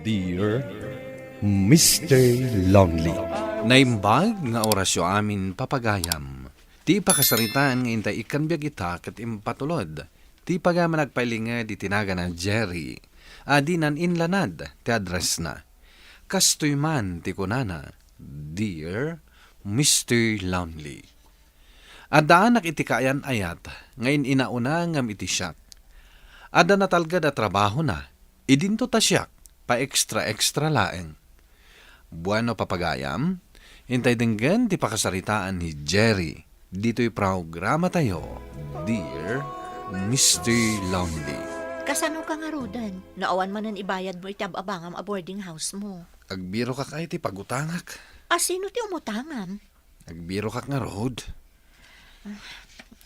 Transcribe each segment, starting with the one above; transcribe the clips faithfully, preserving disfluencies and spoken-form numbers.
Dear Mister Lonely. Naimbag nga orasyo amin, papagayam. Ti pakasaritaan nga intay ikkan biag ita ket impatulod ti pagayam a nagpailinged iti nagana Jerry, a dinan inlanad ti addressna. Kastoy man ti kunana, "Dear Mister Lonely." Addaanak iti kaayan-ayat nga in-inauna ngem iti siak. Adda natalged a trabahona, idinto ta siak, pa-extra-extra laeng. Bueno, papagayam, intay denggen ti pakasaritaan ni Jerry ditoy programatayo, Dear Mister Lonely. Kasano ka ngaruden, no awan manen ibayad mo iti ab-abangam a boarding house mo? Agbirokak ay ti pagutangak. A sino ti umutangam? Agbirokak ngarud.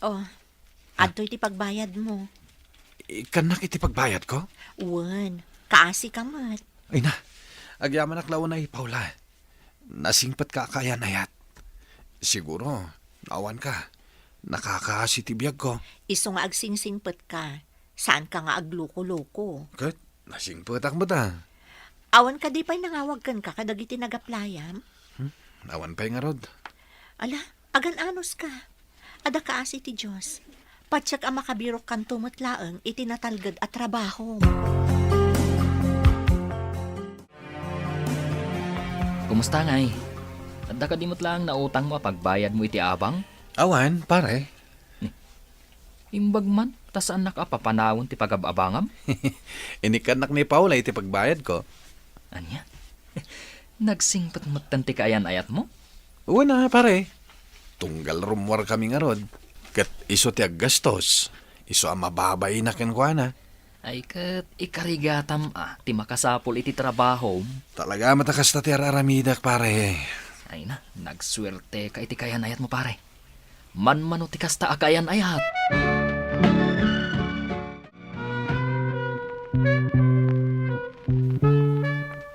Oh, adtoy ti pagbayad mo. Ikkannak iti pagbayad ko? Wen, kaasi ka met. Ay na, agyamanak la unay, Paula. Nasingpet ka a kaayan-ayat. Siguro, awan ka. Nakakaasi ti biag ko. Isu nga agsingsingpet ka, saan ka nga agluko-luko. Ket, nasingpetak met a. Awan kadi pay nangawag kenka kadagiti nagaplayam? Hmm? Awan pay ngarud. Ala, agan-anos ka. Adda kaasi ti Dios. Patiek a makabirokkanto met laeng iti natalged a trabaho. Kumusta ngay? Adda kadi met laeng nautangmo a pagbayadmo iti abang? Awan, pare. Imbag man, ta saannak a papanawen ti pagab-abangam? Inikkannak ni Paula iti pagbayad ko. Ania? Nagsingpet metten ti kaayan-ayatmo? Wen a, pare. Tunggal rummuar kami ngarud. Ket isu ti aggastos. Isu a mababainak kenkuana. Ay ket ikarigatam a ti makasapul iti trabahom. Talaga met a kasta ti ar-aramidek, pare. Ay na, nagsuerteka iti kaayan-ayatmo, pare. Manmano ti kasta a kaayan-ayat.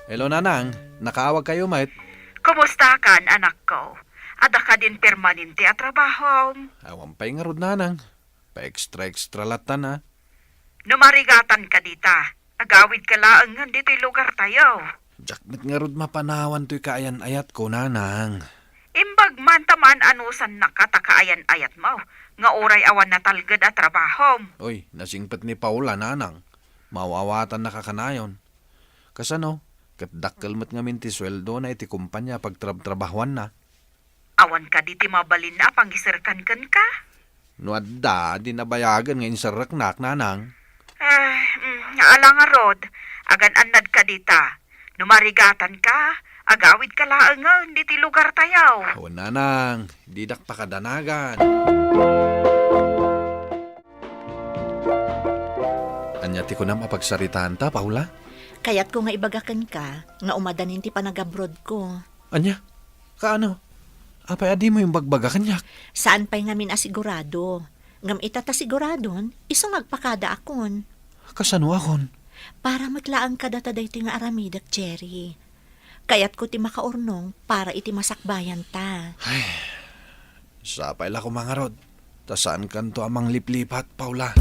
Hello, Nanang. Nakaawagkayo met? Kumusta kan, anakko? Adda kadin permanente a trabahom? Awan pay ngarud, Nanang. Pa-extra-extra lattan a. No marigatan ka dita, agawid ka laengen ditoy lugartayo. Diak met ngarud mapanawan toy kaayan-ayatko, Nanang. Imbag man ta maan-anusannaka ta kaayan-ayatmo nga uray awan natalged a trabahom. Oy, nasingpet ni Paula, Nanang. Maawatannaka kanayon. Kasano? Ket dakkel met ngamin ti sueldona iti kompania a pagtrabtrabahuanna. Awan kadi ti mabalin a pangiserkan kenka? No adda, di nabayagen nga inserreknak, Nanang. Eh, mm, ala ngarud, agan-annad ka dita. No marigatan ka, agawid ka laengen diti lugartayo. Awan, Nanang, didak pakadanagan. Ania ti kunam a pagsaritaanta, Paula? Kayatko nga ibaga kenka nga umadanin ti panagabroadko. Ania? Kaano? Apay a dimo imbagbaga kaniak? Saan pay ngamin a sigurado. Ngem ita ta siguradon, isu nga agpakadaakon. Kasanoakon? Para met laeng kadata daytoy nga aramidek, Jerry. Kayatko ti makaurnong para iti masakbayanta. Ay, sapay la koma ngarud. Ta saankanto a mangliplipat, Paula.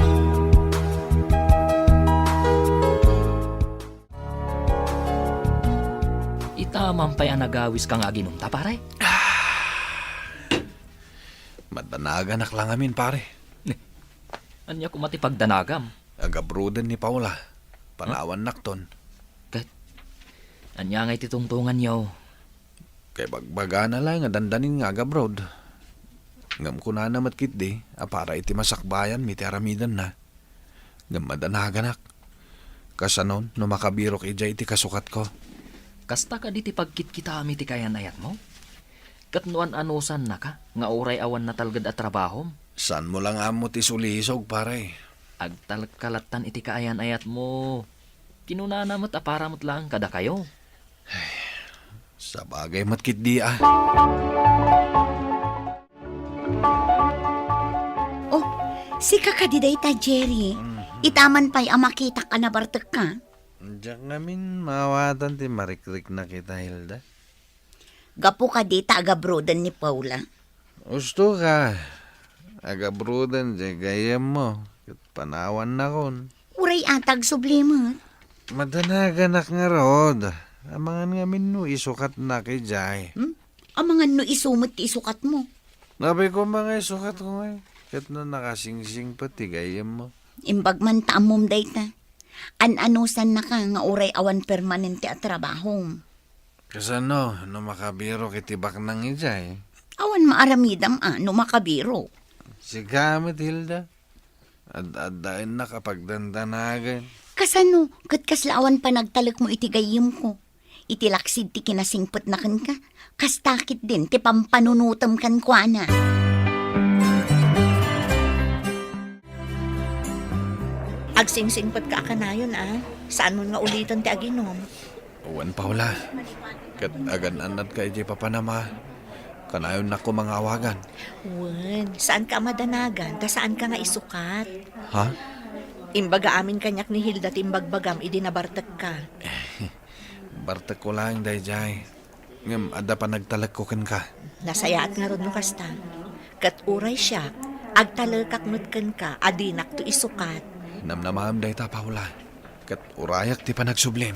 Ita man pay a nagawiska nga aginumta, pare? Madanaganak la ngamin, pare. Ania koma ti pagdanagam? Agabroaden ni Paula. Panawannakton. Ket, ania ngay ti tungtonganyo? Kaibagbagana la nga dandanin nga agabroad. Ngem kunana met ketdi a para iti masakbayanmi ti aramidenna. Ngem madanaganak. Kasanon no makabirok idiay iti kasukatko? Kasta kadi ti pagkitkitaam iti kaayan-ayatmo? Ket no an-anusannaka nga uray awan natalged a trabahom? Saanmo la nga ammo ti sulisog, pare. Agtalek ka lattan iti kaayan-ayatmo. Kinunana met a para met laeng kadakayo. Sabagay met ketdi a. Oh, sika kadi dayta, Jerry. Mhm. Ita man pay a makitak a nabartekka. Diak ngamin maawatan ti marikriknak ita, Hilda. Gapu kadi ta agabroaden ni Paula. Husto ka. Agabroaden diay gayyemmo ket panawannakon. Uray ata agsubli met. Madanaganak ngarud. Amangan ngamin no isukatnak idiay. Hmm? Amangan no isu met ti isukatmo. Apay koma nga isukatko ngay. Ket no nakasingsingpet ti gayyemmo. Imbag man ta ammom dayta. An-anusannaka nga uray awan permanente a trabahom. Kasano no makabirok iti baknang idiay? Awan maaramidam a no makabirok. Sika met, Hilda. Ad-addaennak a pagdandanagan. Kasano ket kasla awan panagtalekmo iti gayyemko? Iti laksid ti kinasingpetna kenka, kasta ketdin ti pampanunotem kenkuana. Agsingsingpetka a kanayon, a? Saanmon nga uliten ti aginom? Wen, Paula. Ket agan-annadka idiay papanam a. Kanayon nak koma nga awagan. Wen, saanka a madanagan, ta saanka nga isukat. Ha? Imbaga amin kaniak ni Hilda ti imbagbagam idi nabartekka. Bartekko laeng daydiay. Ngem adda panagtalekko kenka. Nasayaat ngarud no kasta. Ket uray siak, agtalekak met kenka a dinakto isukat. Namnamaem dayta, Paula. Ket urayak ti panagsublim.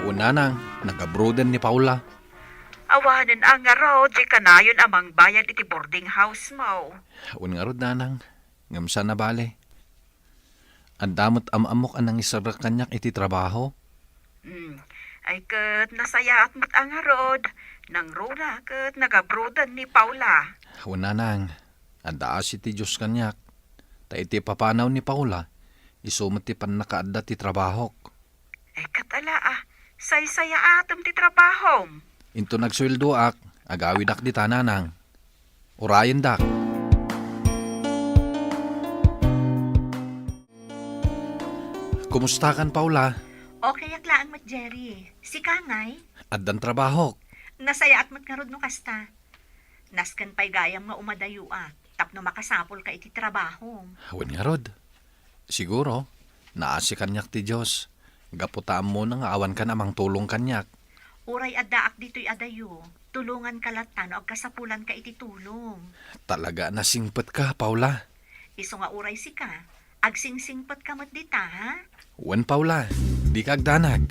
O, nanang, nagabroden ni Paula. Awanen a ngarud, di kanayon a mangbayad iti boarding house mo. Wen ngarud, nanang, ngem saan a bale. Adda met am-ammok a nangisarrek kaniak iti trabaho. Hmm. Ay ket nasayaat met a ngarud, nangruna ket nagabroden ni Paula. Wen, nanang, adda asi ti Dios kaniak. Ta iti papanaw ni Paula, isu met ti pannakaadda ti trabahok. Ay ket ala a, saysayaatem ti trabahom. Inton agsueldoak, agawidak dita, nanang. Urayendak. Kumustakan, Paula? Okayak laeng met, Jerry. Sika ngay? Addan trabahok. Nasayaat met ngarud no kasta. Nasken pay gayam nga umadayoak tapno makasapulka iti trabahom. Wen ngarud. Siguro, naasi kaniak ti Dios, gapu ta ammona nga awankan a mangtulong kaniak. Uray addaak ditoy a dayo, tulonganka latta no agkasapulanka iti tulong. Talaga a nasingpetka, Paula. Isu nga uray sika, agsingsingpetka met dita, ha? Wen, Paula, dika agdanag.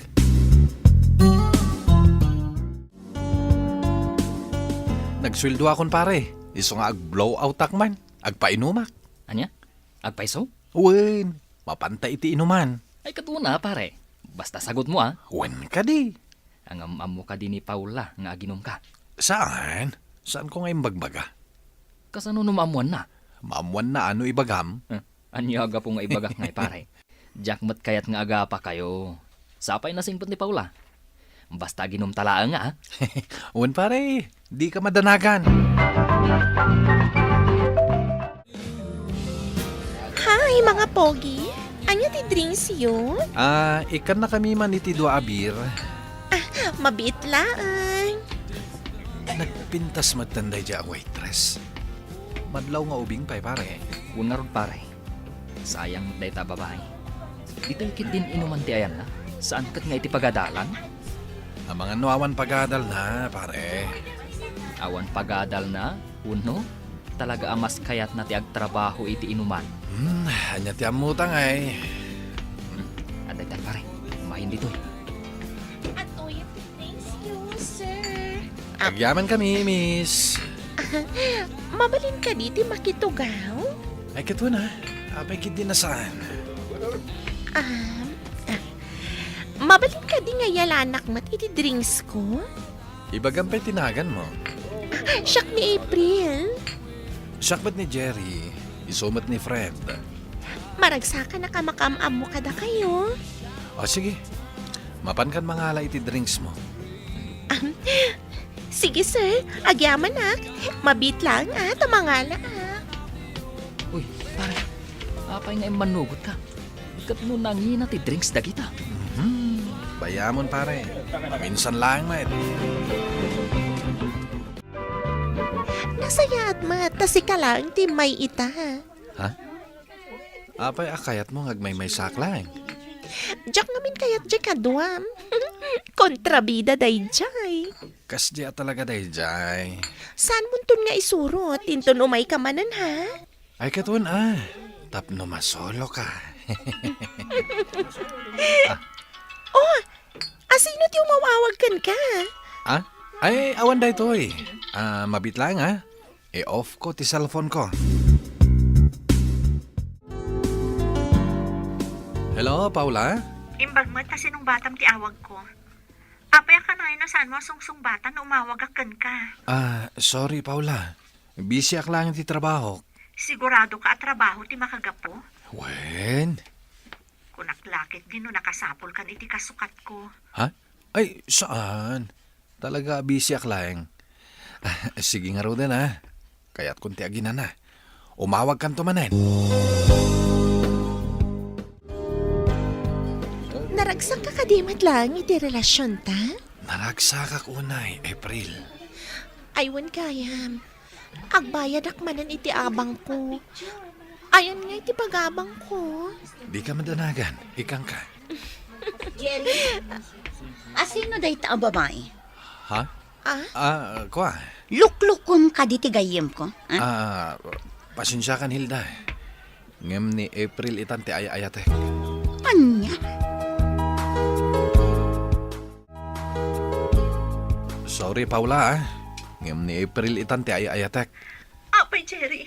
Nagsueldoakon, pare. Isu nga ag-blow outak man. Agpainumak. Ania? Agpaiso? Wen, mapanta iti inuman. Ay, ket una, pare. Basta sagutmo, a. Wen kadi. Ngem ammo kadi ni Paula nga aginumka? Saan? Saanko nga imbagbaga. Kasano no maammoanna? Maammoanna a no ibagam. Eh, ania a gapu nga ibagak ngay, pare? Diak met kayat nga agapakayo. Sapay nasingpet ni Paula. Basta aginumta laeng, a. Wen, pare, dika madanagan. Hi, mga pogi. Ania ti drinks yo? Ah, ikkannakami man iti dua a beer. Ah, mabiit laeng. Nagpintas met daydiay a waitress. Madlaw nga ubing pay, pare. Wen ngarud, pare. Sayang met dayta a babai. Ditoy ketdin inuman ti ayanna. Saan ket nga iti pagadalan? Amangan no awan pagadalna, pare. Awan pagadalna? Wenno, talaga a mas kayatna ti agtrabaho iti inuman? Hmm, ania ti ammota ngay? Hmm, adda itan, pare. Umayen ditoy. Atoy, thank you, sir. Ah. Agyamankami, miss. Mabalin kadi ti makitugaw? Ay, ket wen a. Apay ketdi a saan? Um, ah, mabalin kadi nga iyalanak met iti drinks ko? Ibagam pay ti naganmo. Ah, siak ni April. Siak met ni Jerry. Isu met ni Fred. Maragsakan a makaam-ammo kadakayo. O, sige. Mapankan mangala iti drinks mo. Um, sige, sir. Agyamanak. Mabiit laeng a ta mangala, a. Uy, pare. Apay nga immannugotka? Ket no nangina ti drinks dagita? Mhm. Bayamon, pare. Paminsan laeng met. Nasayaat met, ta sika laeng ti may ita. Ha? Apay a kayatmo nga agmaymaysaak laeng? Diak ngamin kayat diay kaduam. Kontrabida daydiay. Kasdi a talaga daydiay. Saanmonton nga isurot? Inton umayka manen, ha? Ay, katon, ah. Tapno masoloka. Oh, asino ti umawawag kenka? Ah? Ay, awan daytoy. Ah, mabiit lang, ah. I-off ko ti cellphone ko. Hello, Paula? Imbag met ta sinungbatam ti awag ko. Apay a kanayon a saan mo a sungsungbatan no umawagak kenka? Ah, sorry, Paula. Busy ak lang iti trabaho. Sigurado ka a trabaho ti makagapu? Wen? Kunak la ketdi no nakasapul kan iti kasukat ko. Ha? Ay, saan? Talaga, busy ak laeng. Ah, sige ngaruden, ah. Kayatkon ti aginana. Umawagkanto manen. Naragsakka kadi met laeng iti relasionta? Naragsakak unay, April. Ay, wen gayam. Agbayadak manen iti abangko. Ayan nga iti pagabangko. Dika madanagan, ikkanka. Jerry, asino dayta a babai? Ha? Ah? Ah, kua? Luklukom kadi ti gayyemko, ah? Ah, pasensiakan, Hilda. Ngem ni April itan ti ay-ayatek. Ania? Sorry, Paula, ah. Ngem ni April itan ti ay-ayatek. Apay, Jerry.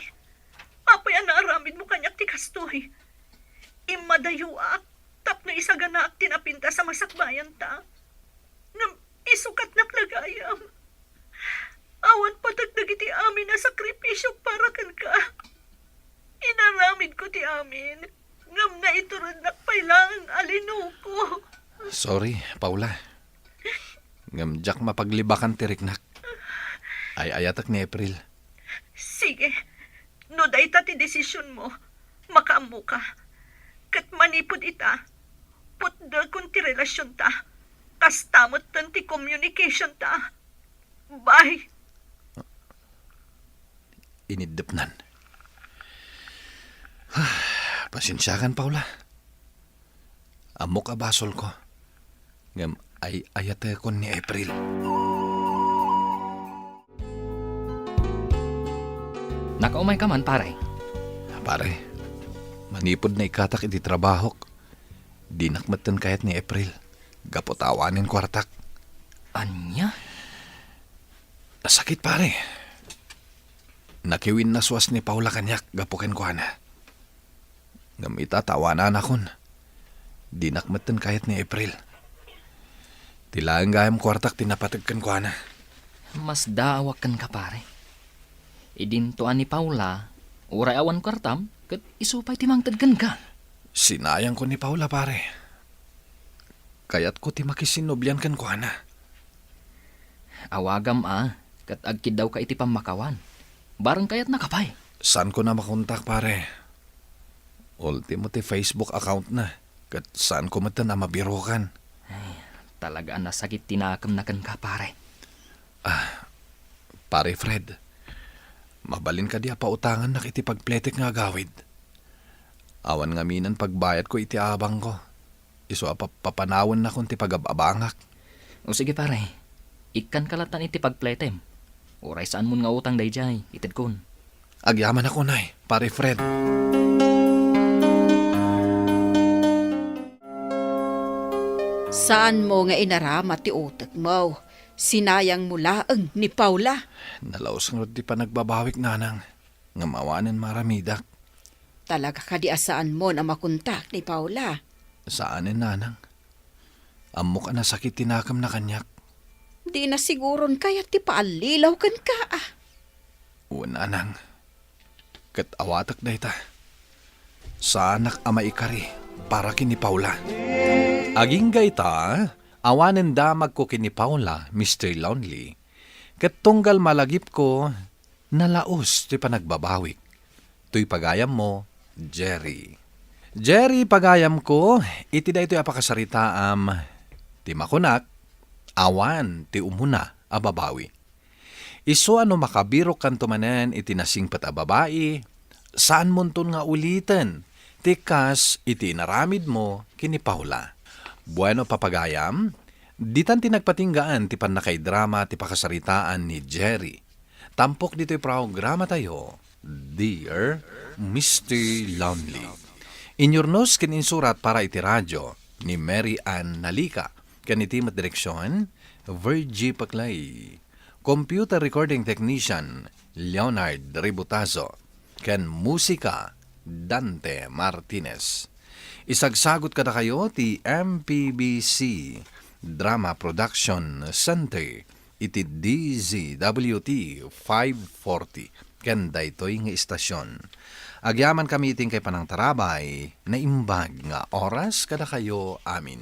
Apay a naaramidmo kaniak ti kastoy? Immadayoak tapno isaganaak ti napintas a masakbayanta. Ngem isukatnak la gayam. Awan pateg dagiti amin a sakripisiok para kenka. Inaramidko ti amin, ngem naiturednak pay laeng a linuko. Sorry, Paula. Ngem diak mapaglibakan ti riknak. Ay-ayatek ni April. Sige, no dayta ti desisionmo, makaammoka. Ket manipud ita, putdekon ti relasionta. Kasta metten ti communicationta. Bye. Iniddepnan. Pasensiakan, Paula. Ammok a basolko. Ngem ay-ayatekon ni April. Nakaumayka man, pare. Pare, manipud naikkatak iti trabahok, dinak metten kayat ni April, gapu ta awanen kuartak. Ania? Nasakit, pare. Nakiwinnaswas ni Paula kaniak gapu kenkuana. Ngem ita ta awananakon, dinak metten kayat ni April. Ti laeng gayam kuartak ti napateg kenkuana. Masdaawak kenka, pare. Idinto a ni Paula, uray awan kuartam, ket isu pay ti mangted kenka. Sinayangko ni Paula, pare. Kayatko ti makisinnobian kenkuana. Awagam a, ket agkiddawka iti pammakawan. Bareng kayatnaka pay. Saanko na makontak, pare. Ultimo ti Facebook account na, ket saanko metten a mabirukan. Ay, talaga a nasakit ti nakemna kenka, pare. Ah, Pare Fred, mabalin kadi a pautangannak iti pagpletek nga agawid? Awan ngamin pagbayadko iti abangko. Isu a pap-, papanawennakon ti pagab-abangak. O sige, pare. Ikkanka lattan iti pagpletem. Uray saanmon nga utang daydiay, itedkon. Agyamanak unay, Pare Fred. Saanmo nga inarama ti utekmo. Sinayangmo laeng ni Paula. Nalaus ngarud ti panagbabawik, nanang. Ngem awanen maaramidak. Talaga kadi a saanmon a makontak ni Paula? Saanen, nanang. Ammok a nasakit ti nakemna kaniak. Dina siguron kayat ti paallilaw kenka, a. Wen, nanang. Ket awatek dayta. Saanak a maikari para ken ni Paula. Agingga ita, awanen damagko ken ni Paula, Mister Lonely. Ket tunggal malagipko, nalaus ti panagbabawik. Toy pagayammo, Jerry. Jerry, pagayamko, iti daytoy a pakasaritaam, ti makunak, awan ti umuna a babawi. Isu a no makabirokkanto manen iti nasingpet a babai, saanmonton nga uliten ti kas iti inaramidmo ken ni Paula. Bueno, papagayam, ditan ti nagpatinggaan ti pannakaidrama ti pakasaritaan ni Jerry. Tampok ditoy programatayo, Dear Mister Lonely. Inyurnos ken insurat para iti radio ni Mary Ann Nalika ken iti met direksion, Virgie Paclay. Computer recording technician, Leonard Ributazo. Ken musika, Dante Martinez. Isagsagut kadakayo ti M P B C Drama Production Center iti D Z W T five forty ken daytoy nga istasyon. Agyamankami iti inkay panangtarabay, naimbag nga oras kadakayo amin.